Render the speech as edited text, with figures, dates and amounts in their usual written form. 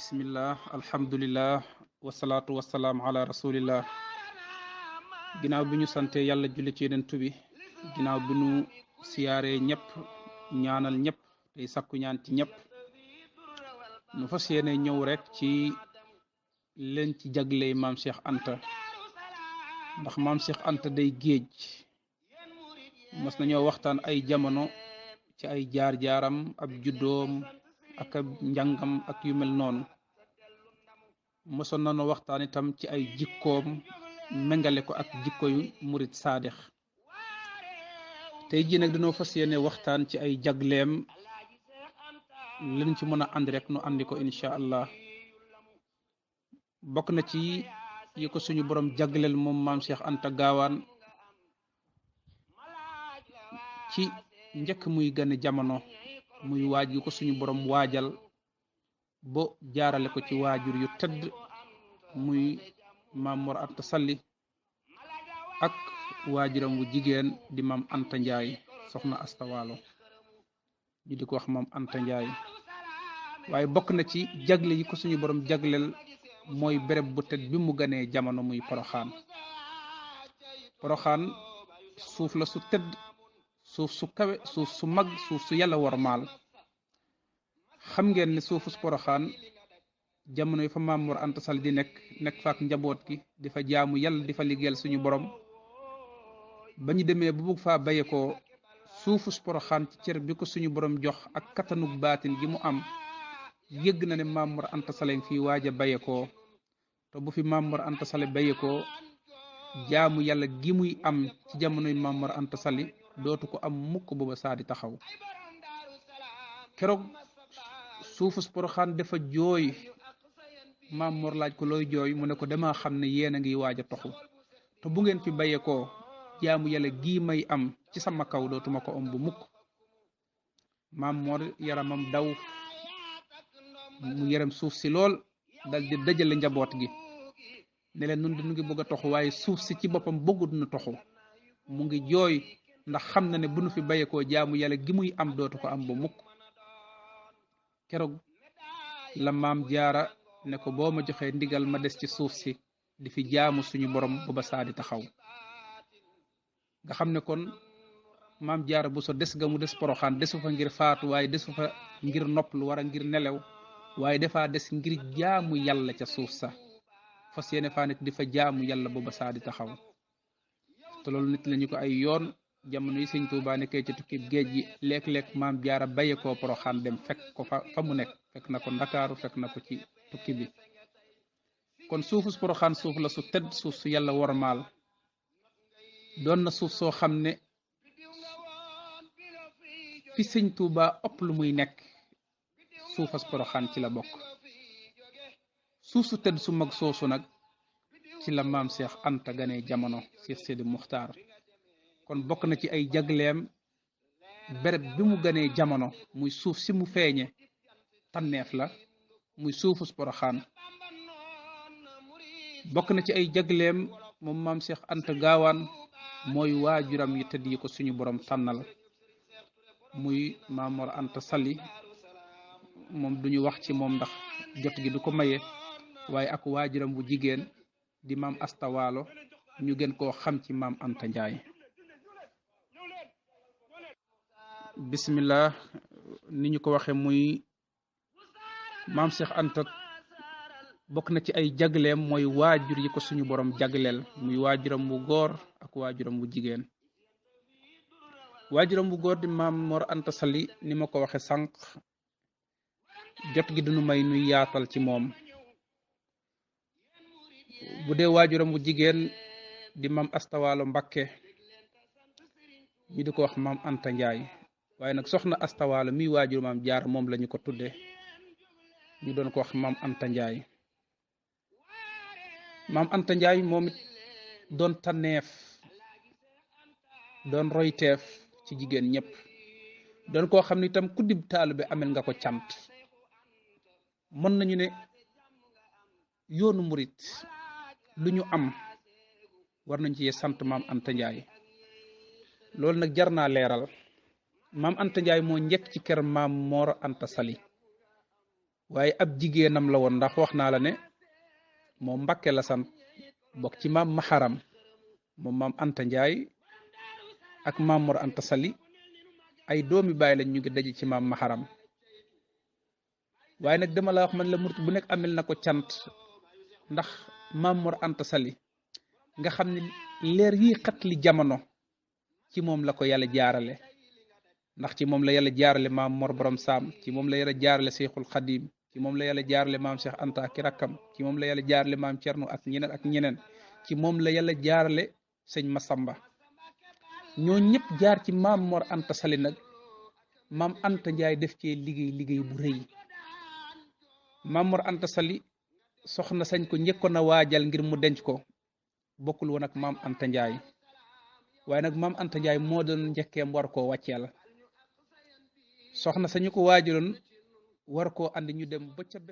bismillah alhamdulillah wasalaatu wasalaam ala rasulillah ginnaaw bi ñu sante yàlla julli ci yeneen tubi ginnaaw bi ñu siyaaree ñëpp ñaanal ñëpp tey sakku ñaan ci ñëpp nu fas yéene ñëw rek ci leen ci jagley maam Cheikh Anta ndax maam Cheikh Anta day géej mas nañoo waxtaan ay jamono ci ay jaar-jaaram ab juddoom ak ab njàngam ak yu mel noonu mosoon nañu waxtaan itam ci ay jikkoom méngale ko ak jikko yu murit saadix tey jii nag dañoo fas yéene waxtaan ci ay jagleem lañ ci mën a ànd rek nu àndi ko incha allah bokk na ci yi ko suñu borom jagleel moom maam Cheikh Anta Gaawaan ci njëkk muy gane jamono muy waaj yu ko suñu borom waajal bo jaarale ko ci waajur yu tëdd muy maam Mor Anta Sali ak waajuram wu jigéen di maam Anta Njaay soxna Asta Waalo ñu di ko wax maam Anta Njaay waaye bokk na ci jagle yi ko suñu borom jagleel mooy béréb bu tëdd bi mu ganee jamono muy poroxaan suuf la su tëdd suuf su kawe suuf su mag suuf su yàlla wormaal xam ngeen ne suufu poroxaan jamono yi fa maam Mor Anta Sali di nekk faak njaboot gi di fa jaamu yàlla di fa liggéeyal suñu borom ba ñu demee bu bugg faa baye ko suufu poroxaan ci cër bi ko suñu borom jox ak kattanug baatin gi mu am yëgg na ne maam Mor Anta Sali fii waaj a baye ko te bu fi maam Mor Anta Sali baye ko jaamu yàlla gi muy am ci jamonoy maam Mor Anta Sali dootu ko am mukk booba saa di taxaw keroog suufu poroxaan dafa jooy maam Mor laaj ko looy jooy mu ne ko dama xam ne yéen a ngi waaj a toxu te bu ngeen fi baye ko jaamu yàlla gii may am ci sama kaw dootuma ko am bu mukk maam Mor yaramam daw mu yaram suuf si lool dal di dajale njaboot gi ne leen nun nu ngi bëgg a toxu waaye suuf si ci boppam bëggut nu toxu mu ngi jooy ndax xam na ne bu nu fi bayekoo jaamu yàlla gi muy am dootu ko am ba mukk keroog la maam jaara ne ko boo ma joxee ndigal ma des ci suuf si di fi jaamu suñu borom ba saa di taxaw nga xam ne kon maam jaara bu so des ga mu des poroxaan desu fa ngir faatu waaye desu fa ngir nopplu wara ngir nelew waaye dafaa des ngir jaamu yàlla ca suuf sa fas yéene faa nit di fa jaamu yàlla ba saa di taxaw te loolu nit lañu ko ay yoon jamono yi sëñ Tuubaa nekkee ci tukki géej gi léeg-léeg maam jaara baye koo poroxaan dem fekk ko fa mu nekk fekk na ko ndakaaru fekk na ko ci tukki bi kon suufu poroxaan suuf la su tedd suuf su yàlla wormaal doon na suuf soo xam ne fi sëñ Tuubaa ëpp lu muy nekk suufas poroxaan ci la bokk suuf su tedd su mag soosu nag ci la maam Cheikh Anta ganee jamono Cheikh Sidi Muxtaar kon bokk na ci ay jagleem béréb bi mu ganee jamono muy suuf si mu feeñe tànneef la muy suufus poroxaan bokk na ci ay jagleem moom maam Cheikh Anta Gaawaan mooy waajuram yi tëdd yi ko suñu borom tànnal muy maam Mor Anta Sali moom duñu wax ci moom ndax jot gi du ko maye waaye ak waajuram bu jigéen di maam Asta Waalo ñu gën koo xam ci maam Anta Njaay bismillah ni ñu ko waxe muy maam Cheikh Anta bokk na ci ay jagleem mooy waajur yi ko suñu borom jagleel muy waajuram bu góor ak waajuram bu jigéen waajuram bu góor di maam Mor Anta Sali ni ma ko waxe sànq jot gi duñu may nuy yaatal ci moom bu dee waajuram bu jigéen di maam Asta Waalo Mbakke ñu di ko wax maam Anta Njaay waaye nag soxna Asta Waalo mi waajur maam jaar moom lañu ko tudde ñu doon ko wax maam Anta Njaay maam Anta Njaay moom it doon tànneef doon royteef ci jigéen ñëpp doon koo xam ne itam ku dib taalibe amel nga ko cant mën nañu ne yoonu murit lu ñu am war nañ ci sant maam Anta Njaay loolu nag jar naa leeral maam Anta Njaay moo njëkk ci kër maam Mor Anta Sali waaye ab jigéenam la woon ndax wax naa la ne moom Mbakke la sant bokk ci maam Maharam moom maam Anta Njaay ak maam Mor Anta Sali ay doomi baay lañ ñu ngi daje ci maam Maharam waaye nag dama la wax man la murit bu nekk amel na ko cant ndax maam Mor Anta Sali nga xam ne leer yi xat li jamono ci moom la ko yàlla jaarale ndax ci moom la yàlla jaarale maam Mor Borom Saam ci moom la yàlla jaarale Seexul Xadim ci moom la yàlla jaarale maam Cheikh Anta ak rakkam ci moom la yàlla jaarale maam Cerno ak ñeneen ci moom la yàlla jaarale sëñ Masamba ñoo ñëpp jaar ci maam Mor Anta Sali nag maam Anta Njaay def cee liggéey bu rëy maam Mor Anta Sali soxna sañ ko njëkkoon a waajal ngir mu denc ko bokkul woon ak maam Anta Njaay waaye nag maam Anta Njaay moo doon njëkkeem war koo wàcceel soxna sañu ko waajaloon war koo andi ñu dem ba ca bés